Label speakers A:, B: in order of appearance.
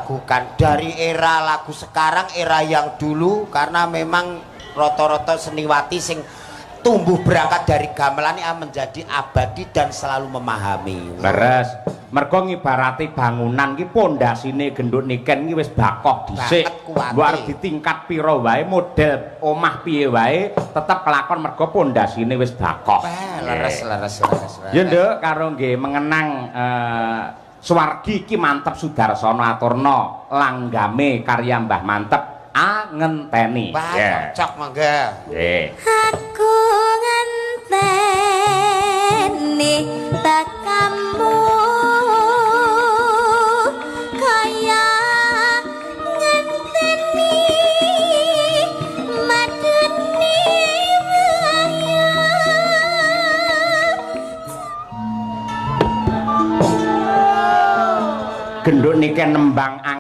A: diragukan. Dari era lagu sekarang, era yang dulu, karena memang roto-roto seniwati sing tumbuh berangkat dari gamelan ini menjadi abadi dan selalu memahami.
B: Leres. Mergo ngibarate bangunan ki pondasine Genduk Niken ki wis bakoh dhisik. Mbok arep ditingkat pira wae, model omah piye wae, tetep kelakon mergo pondasine wis bakoh.
A: Leres, leres, leres.
B: Ya Nduk, karo nggih mengenang swargi Ki Manteb Sudarsono aturna langgame karya Mbah Manteb A ngenteni.
A: Wah, cocok mangga.
B: Nggih.
C: Aku ngenteni tekamu kaya ngenteni madune waya.
B: Genduk Niken nembang